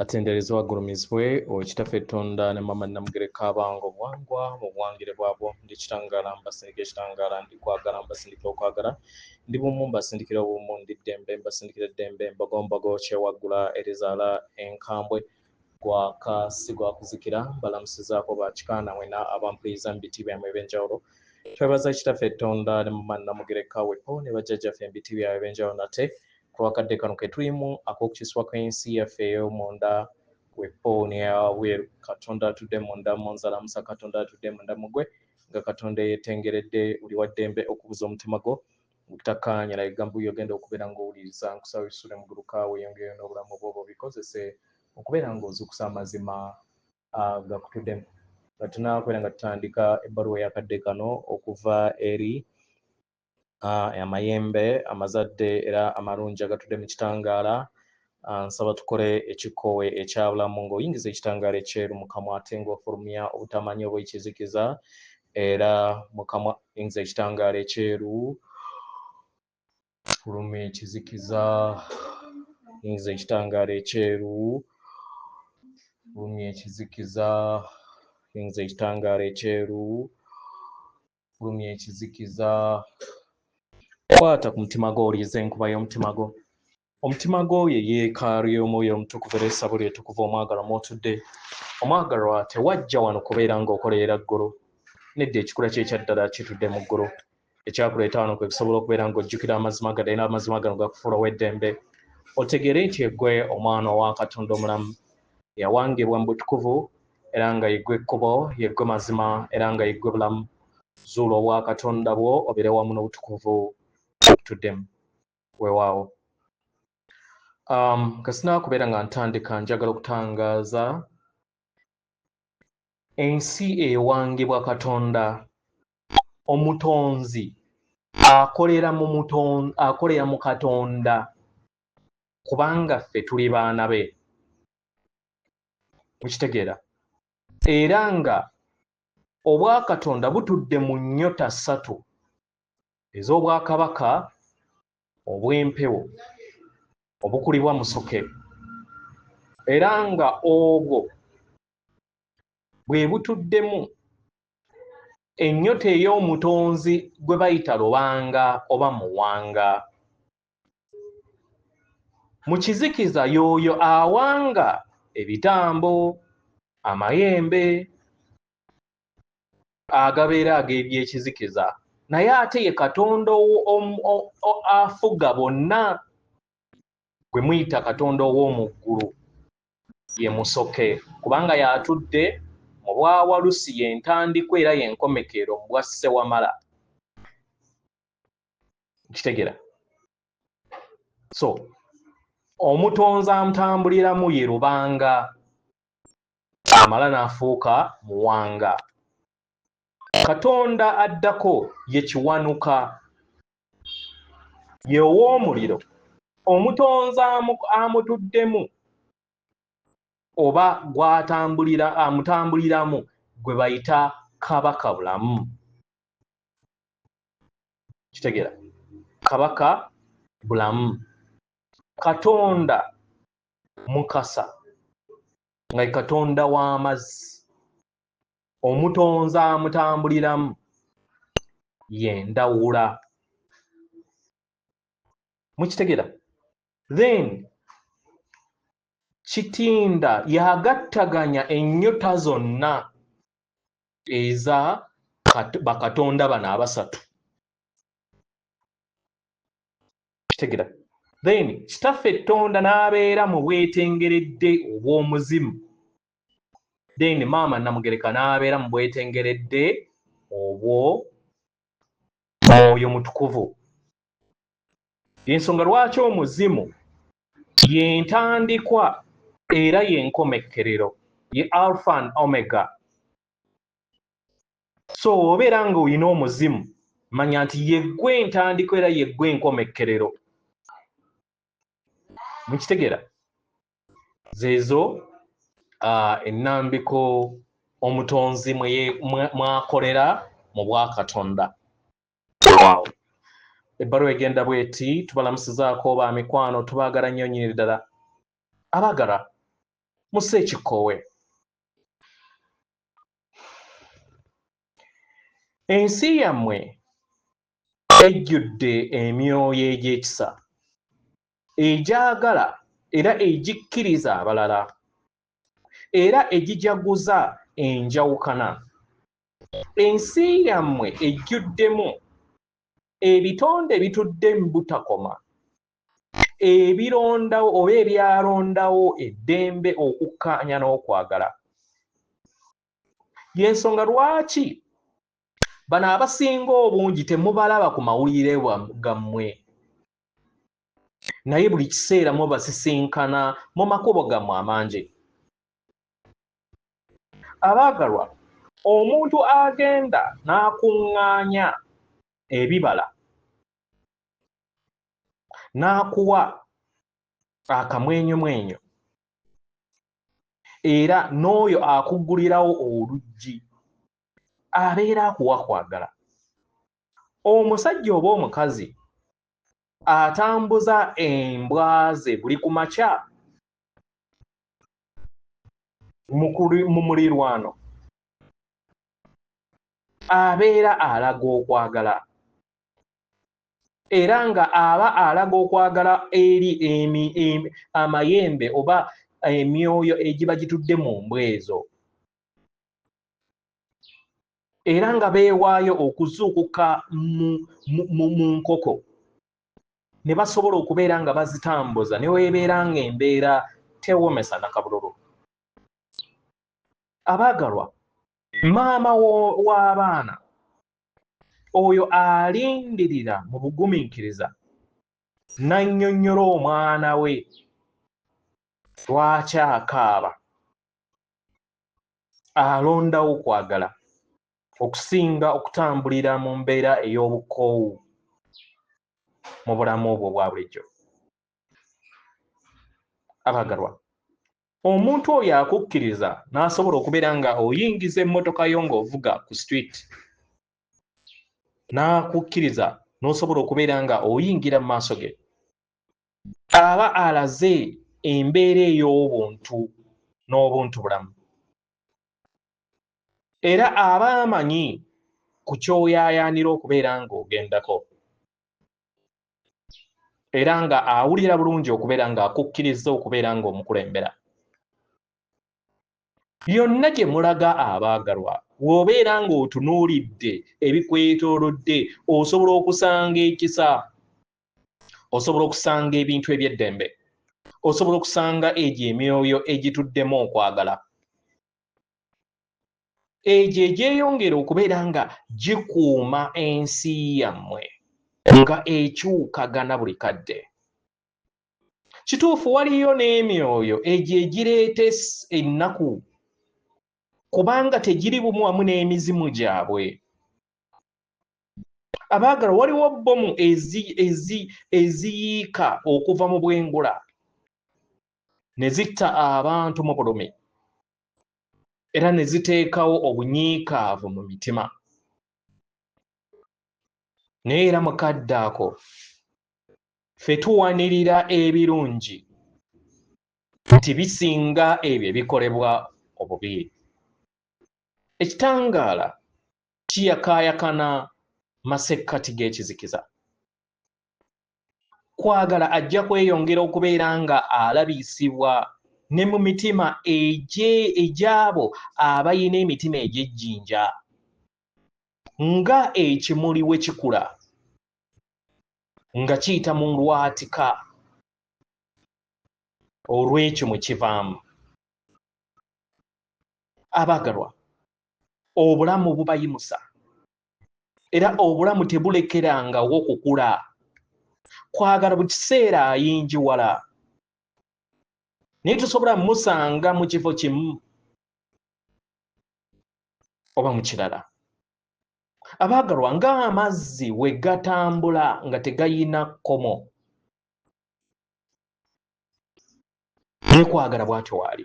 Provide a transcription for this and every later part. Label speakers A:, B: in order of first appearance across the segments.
A: Atenderezebwe agulumizibwe oyo Kitaffe Ttonda ne Maama Nnamugereka abanga obuwangwa mu buwangire bwabwo. Ndi kitangaala mbasindikira ekitangaala, ndi kwagala mbasindikira okwagala, ndi bumu mbasindikira obumu, ndi ddembe mbasindikira eddembe, mbogo mbogo kyewaggula erizaala enkambwe, gwaka si gwa kuzikira. Mbalamusizaako ba kika namwena abampuliriza mu biti byammwe eby'enjawulo. Twebaza Kitaffe Ttonda ne Maama Nnamugereka wepo ne bajjajjaffe mu biti byabwe eby'enjawulo nate ku lw'akadde kano ke tulimu ak'okukisibwa kw'ensi yaffe ey'omunda wepo n'eyawabweru. Katonda atudde munda mu nze alamusa Katonda atudde munda mu ggwe nga Katonda eyeetengeredde oli wa ddembe okubuza omutima gwo obutakkaanya na bigambo by'ogenda okubeera ng'owuliriza. Nkusaba wisule muguluka weeyongereyo n'obulamu bwo obikozese okubeera ng'ozuukusa amazima agakutuddemu. Nga tunaakubeera nga tutandika ebbaluwa ey'akadde kano okuva eri amayembe amazadde era amalungi agatudde mu kitangaala, nsaba tukole ekikkowe ekya bulamu ng'oyingiza ekitangaala ekyeru mu kamwa ate ng'ofulumya obutamanyi obw'ekizikiza, era mu kamwa yingiza ekitangaala ekyeru, fulumya ekizikiza, yingiza ekitangaala ekyeru, fulumya ekizikiza, yingiza ekitangaala ekyeru, fulumya ekizikiza. Kwata ku mutima gwo owulirize enkuba y'omutima gwo. Omutima gwo ye yeekaalu y'Omwoyo Omutukuvu era essabo lye ettukuvu omwagalwa mw'otudde. Omwagalwa tewajja wano kubeera ng'okolerera ggulu. Nedda, ekikula kyo ekya ddala kitudde mu ggulu. Ekyakuleeta wano kwe kusobola okubeera ng'ojjukira amazima gano era amazima gano gakufuula ow'eddembe. Otegeere nti eggwe omwana owa Katonda omulamu eyawangibwa mu butukuvu era nga yeggwe kkubo, yeggwe mazima era nga yeggwe bulamu. Zuula obwakatonda bwo obeere wamu n'obutukuvu obutuddemu. Weewaawo. Kasina kubeera nga ntandika njagala okutangaaza ensi ewangibwa Katonda omutonzi akolera mu muton, akolera mu Katonda kubanga ffe tuli baana be. Mukitegeera? Era nga obwakatonda butudde mu nnyota ssatu ez'obwakabaka obw'empewo obukulibwa Musoke, era nga obwo bwe butuddemu ennyota ey'omutonzi gwe bayita Lubanga oba Muwanga. Mu kizikiza y'oyo awanga ebitambo, amayembe agabeera ag'ebyekizikiza, naye ate ye Katonda afuga bonna gwe muyita Katonda ow'omu ggulu ye Musoke, kubanga y'atudde mu bwawalusi, y'entandikwa era y'enkomekero mu bwa Ssewamala. Nkitegera. So omutonzi amutambuliramu ye Lubanga, amala n'afuuka Muwanga. Katonda addako ye Kiwanuka, ye ow'omuliro. Omutonzi amutuddemu oba gw'atambulira, amutambuliramu gwe bayita Kabaka Bulamu. Kitegera? Kabaka Bulamu. Katonda Mukasa nga ye Katonda w'amazzi, omutonzi amutambuliramu ye Ndawula. Mukitegera? Then Kitinda yagattaganya ennyota zonna eza bakatonda bano abasatu. Kitegera? Then Kitaffe Ttonda n'abeera mu bwetengeredde obw'omuzimu, then Maama Namugereka n'abeera mu bwetengeredde obwo Mwoyo Mutukuvu. Ensonga lwaki omuzimu y'entandikwa era y'enkomekkerero, ye Alpha and Omega. So obeera nga olina omuzimu, manya nti yeggwe entandikwa era yeggwe enkomekkerero. Mukitegera? Zeezo ennambiko omutonzi mwakolera mu bwakatonda. Wow. Ebbaluwa egenda bweti: tubalamusizaako ba mikwano, tubaagala nnyo nnyini ddala, abaagala. Musse ekikoowe. Ensi yammwe ejjudde emyoyo egy'ekisa, egyagala era egikkiriza abalala, era egijaguza enjawukana. Ensi yammwe ejjuddemu ebitonde ebitudde mu butakoma, ebirondawo oba ebyalondawo eddembe, okukkaanya n'okwagala. Y'ensonga lwaki bano abasinga obungi temubalaba ku mawulire gammwe, naye buli kiseera mubasisinkana mu makubo gammwe amangi. Abaagalwa, omuntu agenda n'akuŋŋaanya ebibala n'akuwa akamwenyumwenyu, era n'oyo akuggulirawo oluggi abeera akuwa kwagala. Omusajja oba omukazi atambuza embwa ze buli ku makya mu mulirwano abeera alaga okwagala, era nga aba alaga okwagala eri amayembe oba emyoyo egiba gitudde mu mbwa ezo, era nga beewaayo okuzuukuka mu nkoko ne basobola okubeera nga bazitambuza ne weebeera ng'embeera tewomesa nakabululu. Abaagalwa, maama w'abaana oyo alindirira mu bugumiikiriza n'annyonnyola omwana we lwaki akaaba, alondawo kwagala okusinga okutambulira mu mbeera ey'obukoowu mu bulamu obwo obwa bulijjo. Abaagalwa, omuntu oyo akukkiriza n'asobola okubeera nga oyingiza emmotoka yo ng'ovuga ku street, n'akukkiriza n'osobola okubeera nga oyingira mu maaso ge, aba alaze embeera ey'obuntu n'obuntu bulamu, era aba amanyi ku ky'oyaayaanira okubeera ng'ogendako, era nga awulira bulungi okubeera ng'akukkiriza okubeera ng'omukulembera. Yonna gye mulaga abaagalwa, bw'obeera ng'otunuulidde ebikwetoolodde, osobola okusanga ekisa, osobola okusanga ebintu eby'eddembe, osobola okusanga egyo emyoyo egituddemu okwagala, egyo egyeyongera okubeera nga gikuuma ensi yammwe nga ekyukagana buli kadde. Kituufu waliyo n'emyoyo egyo egireeta ennaku, kubanga tegiri bumu wamu n'emizimu gyabwe. Abaagalwa, waliwo bbomu eziyiika okuva mu bwengula ne zitta abantu mu bulumi, era ne ziteekawo obunyiikaavu mu mitima. Naye era mu kadde ako ffe tuwanirira ebirungi nti bisinga ebyo ebikolebwa obubi. Ekitangaala kiyakaayakana masekkati g'ekizikiza. Kwagala ajja kweyongera okubeera nga alabisibwa ne mu mitima egy'abo abalina emitima egy'ejjinja, nga ekimuli we kikula nga kiyita mu lwatika olw'ekyo mwe kivaamu. Abaagalwa, obulamu bubayimusa, era obulamu tebulekerangawo kukula. Kwagala buli kiseera ayingiwala, naye tosobola musanga mu kifo kimu oba mu kirala. Abaagalwa, ng'amazzi we gatambula nga tegayina kkomo, ne kwagala bw'atyo waali.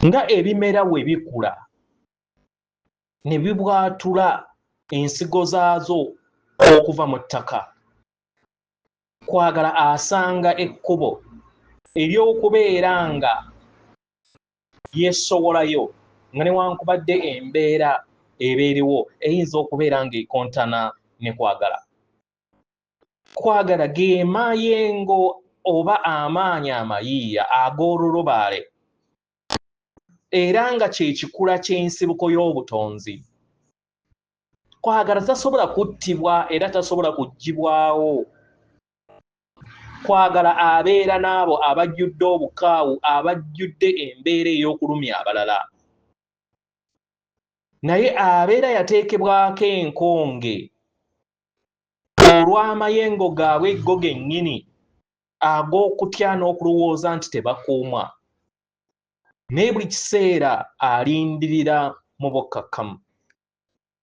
A: Nga ebimera we bikula ne bibwatula ensigo zaazo okuva mu ttaka, kwagala asanga ekkubo ery'okubeera nga yeesowolayo nga newankubadde embeera eba eriwo eyinza okubeera ng'ekontana ne kwagala. Kwagala ge mayengo oba amaanyi amayiiya ag'olulubaale era nga kye kikula ky'ensibuko y'obutonzi. Kwagala tasobola kuttibwa era tasobola kuggyibwawo. Kwagala abeera n'abo abajjudde obukaawu, abajjudde embeera ey'okulumya abalala. Naye abeera yateekebwako enkonge olw'amayengo gaabwe go gennyini ag'okutya n'okulowooza nti tebakuumwa. Naye buli kiseera alindirira mu bukkakkamu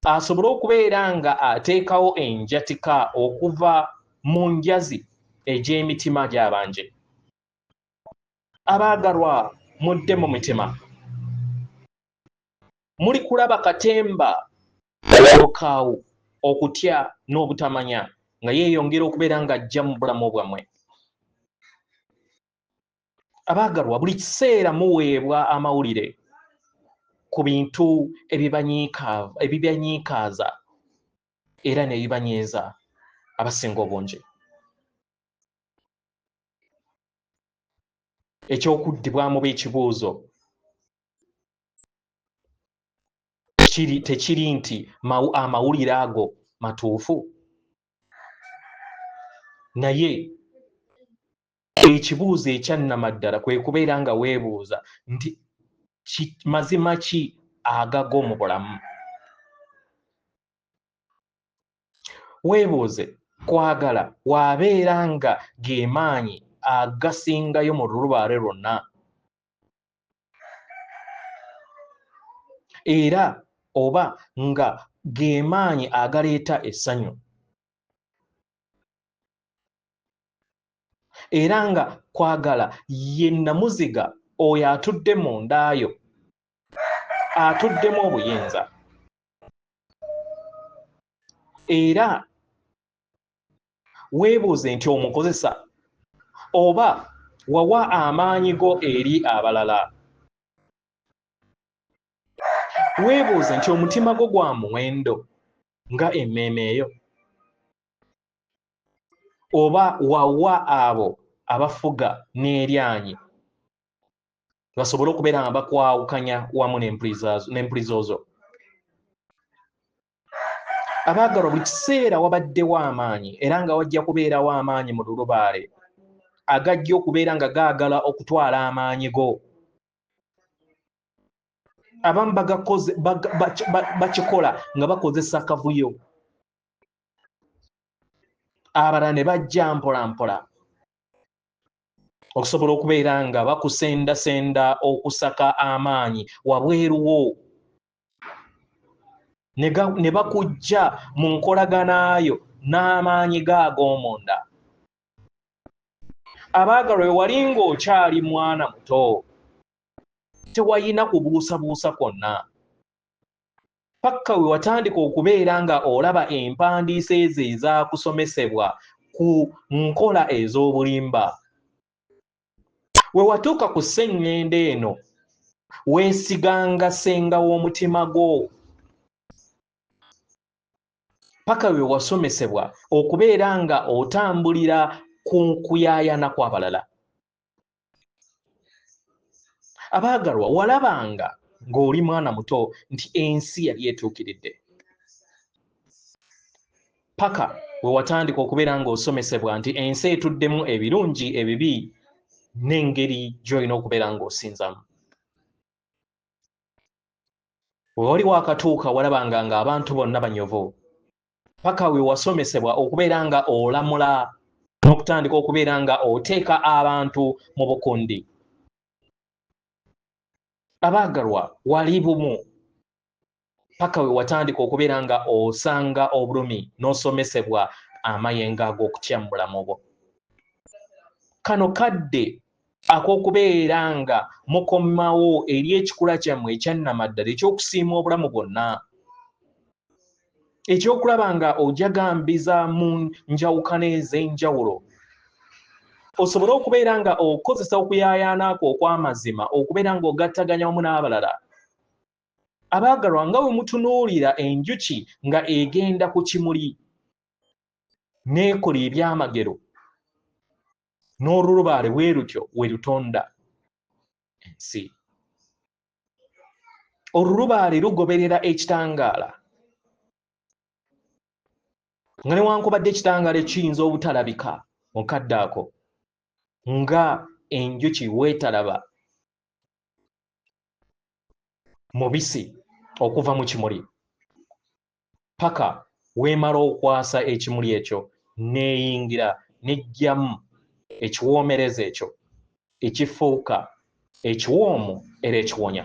A: asobole okubeera nga ateekawo enjatika okuva mu njazi egy'emitima gy'abangi. Abaagalwa, mudde mu mitima. Muli kulaba katemba obukaawu, okutya n'obutamanya nga yeeyongera okubeera ng'ajja mu bulamu bwammwe. Abaagalwa, buli kiseera muweebwa amawulire ku bintu ebibanyiikaaza era ne bibanyiiza abasinga obungi. Eky'okuddibwamu b'ekibuuzo kiri tekiri nti amawulire ago matuufu, naye ekibuuzo ekyannamaddala kwe kubeera nga weebuuza nti mazima ki agago mu bulamu. Weebuuze, kwagala waabeera nga ge maanyi agasingayo mu lulubaale lwonna? Era oba nga ge maanyi agaleeta essanyu? Era nga kwagala ye nnamuziga oyo atudde mu ndaayo, atuddemu obuyinza. Era weebuuze nti omukozesa oba wawa amaanyi go eri abalala. Weebuuze nti omutima gwo gwa muwendo nga emmeeme eyo, oba wawa abo abafuga n'eryanyi basobole okubeera nga bakwawukanya wamu n'empulizo zo. Abaagalwa, buli kiseera wabaddewo amaanyi era nga wajja kubeerawo amaanyi mu lulubaale agajja okubeera nga gaagala okutwala amaanyi go. Abamu bakikola nga bakozesa kavuyo, abalala ne bajja mpola mpola okusobola okubeera nga bakusendasenda okusaka amaanyi wabweru wo, ne bakujja mu nkolagana yo n'amaanyi go ag'omunda. Abaagalwa, we wali ng'okyali mwana muto, tewalina kubuusabuusa kwonna, paka we watandika okubeera nga olaba empandiisa ezo ezaakusomesebwa ku nkola ez'obulimba. We watuuka ku sseŋŋendo eno, weesiganga ssenga w'omutima gwo, paka we wasomesebwa okubeera nga otambulira ku kuyaayana kw'abalala. Abaagalwa, walabanga ng'oli mwana muto nti ensi yali etuukiridde, paka we watandika okubeera ng'osomesebwa nti ensi etuddemu ebirungi, ebibi n'engeri gy'olina okubeera ng'osinzamu. We wali wakatuuka walabanga ng'abantu bonna banyovu, paka we wasomesebwa okubeera nga olamula n'okutandika okubeera nga oteeka abantu mu bukundi. Abaagalwa, wali bumu paka we watandika okubeera nga osanga obulumi n'osomesebwa amayengo ag'okutya mu bulamu bwo. Kano kadde ak'okubeera nga mukomawo eri ekikula kyammwe ekyannamaddala eky'okusiima obulamu bwonna, ekyokulaba nga ojagambiza mu njawukana ez'enjawulo. Osobole okubeera nga okozesa okuyaayaana kwo okw'amazima okubeera ng'ogattaganya wamu n'abalala. Abaagalwa, nga bwe mutunuulira enjuki nga egenda ku kimuli n'ekola ebyamagero, n'olulubaale bwe lutyo we lutonda ensi. Olulubaale lugoberera ekitangaala, nga newankubadde ekitangaala kiyinza obutalabika mu kadde ako, nga enjuki weetalaba mubisi okuva mu kimuli paka weemala okwasa ekimuli ekyo n'eyingira n'eggyamu ekiwoomereza ekyo ekifuuka ekiwoomu era ekiwonya.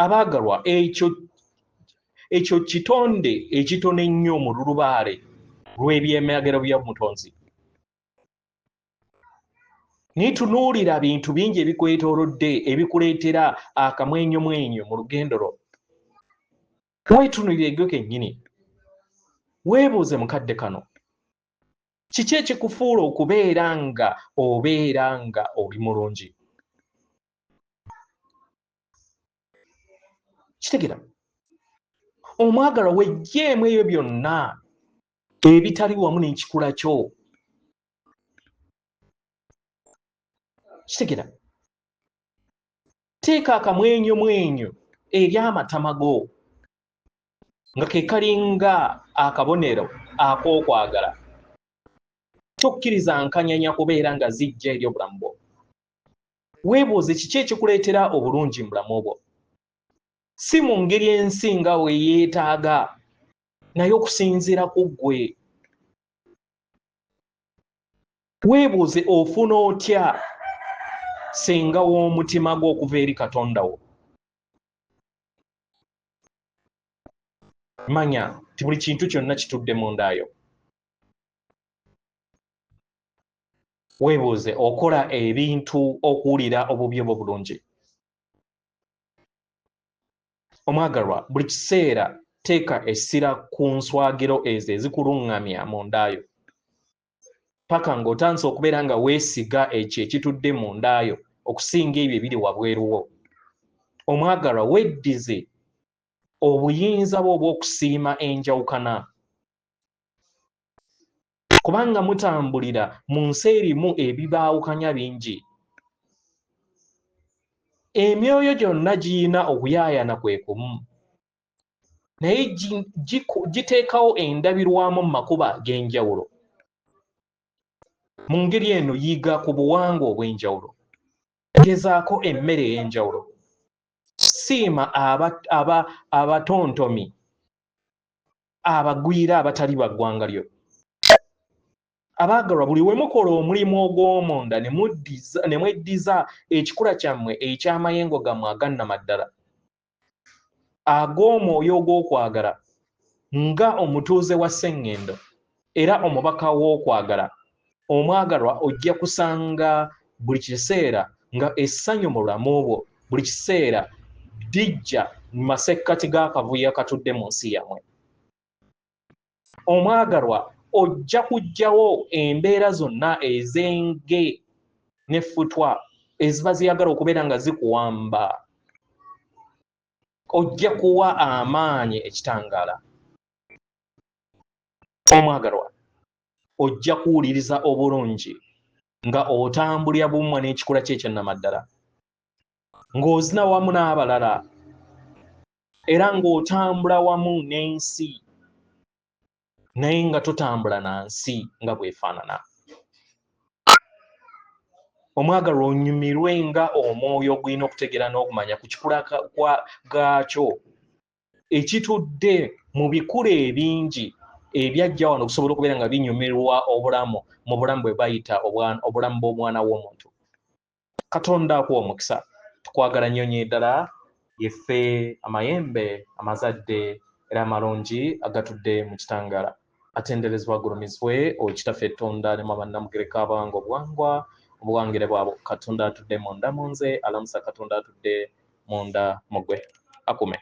A: Abaagalwa, ekyo kitonde ekitono ennyo mu lulubaale lw'ebyemagero by'omutonzi. Naye tunuulira bintu bingi ebikwetoolodde ebikuleetera akamwenyumwenyu mu lugendo lwo. Weetunuulire gwe kennyini, weebuuze mu kadde kano, kiki ekikufuula okubeera nga obeera nga oli mulungi? Kitegera omwagalwa, wejjeemu ebyo byonna ebitali wamu n'ekikula kyo. Kitegera, teeka akamwenyumwenyu eri amatama go nga ke kalinga akabonero ak'okwagala. Tokkiriza nkanyanya kubeera nga zijja eri obulamu bwo. Weebuuze kiki ekikuleetera obulungi mu bulamu bwo, si mu ngeri ensi nga we yeetaaga, naye okusinziira ku ggwe. Weebuuze ofuna otya senga w'omutima gwo okuva eri Katonda wo. Manya nti buli kintu kyonna kitudde munda yo. Weebuuze okola ebintu okuwulira obubi oba obulungi. Omwagalwa, buli kiseera teeka essira ku nswagiro ezo ezikuluŋŋamya munda yo, paka ng'otandise okubeera nga weesiga ekyo ekitudde munda yo okusinga ebyo ebiri wabweru wo. Omwagalwa, weddize obuyinza bwo obw'okusiima enjawukana, kubanga mutambulira mu nsi erimu ebibaawukanya bingi. Emyoyo gyonna giyina okuyaayana kwe kumu, naye giteekawo endabirwamu mu makubo ag'enjawulo. Mu ngeri eno yiga ku buwangwa obw'enjawulo, gezaako emmere ey'enjawulo, siima abatontomi abagwira abatali ba ggwanga lyo. Abaagalwa, buli we mukola omulimu ogw'omunda ne mweddiza ekikula kyammwe eky'amayengo gammwe agannamaddala ag'omwoyo ogw'okwagala, nga omutuuze wa Sseŋŋendo era omubaka w'okwagala, omwagalwa, ojja kusanga buli kiseera nga essanyu mu bulamu bwo buli kiseera lijja mu masekkati g'akavuyo akatudde mu nsi yammwe. Omwagalwa, ojja kuggyawo embeera zonna ez'enge n'effutwa eziba ziyagala okubeera nga zikuwamba. Ojja kuwa amaanyi ekitangaala. Omwagalwa, ojja kuwuliriza obulungi nga otambulira bumwa n'ekikula kye ekyannamaddala, ng'ozina wamu n'abalala, era ng'otambula wamu n'ensi, naye nga totambula na nsi nga bw'efaanana. Omwagalwa, onyumirwe nga omwoyo ogulina okutegeera n'okumanya ku kikula gaakyo ekitudde mu bikula ebingi ebyajja wano okusobola okubeera nga binyumirwa obulamu mu bulamu bwe bayita obulamu bw'omwana w'omuntu. Katonda akuwa omukisa. Tukwagala nnyo nnyo ddala. Yeffe amayembe amazadde era amalungi agatudde mu kitangaala. Atenderezebwa agulumizibwe oyo Kitaffe Ttonda ne Maama Nnamugereka abawanga obuwangwa obuwangire bwabwe. Katonda atudde munda mu nze alamusa Katonda atudde munda mu ggwe. Akume.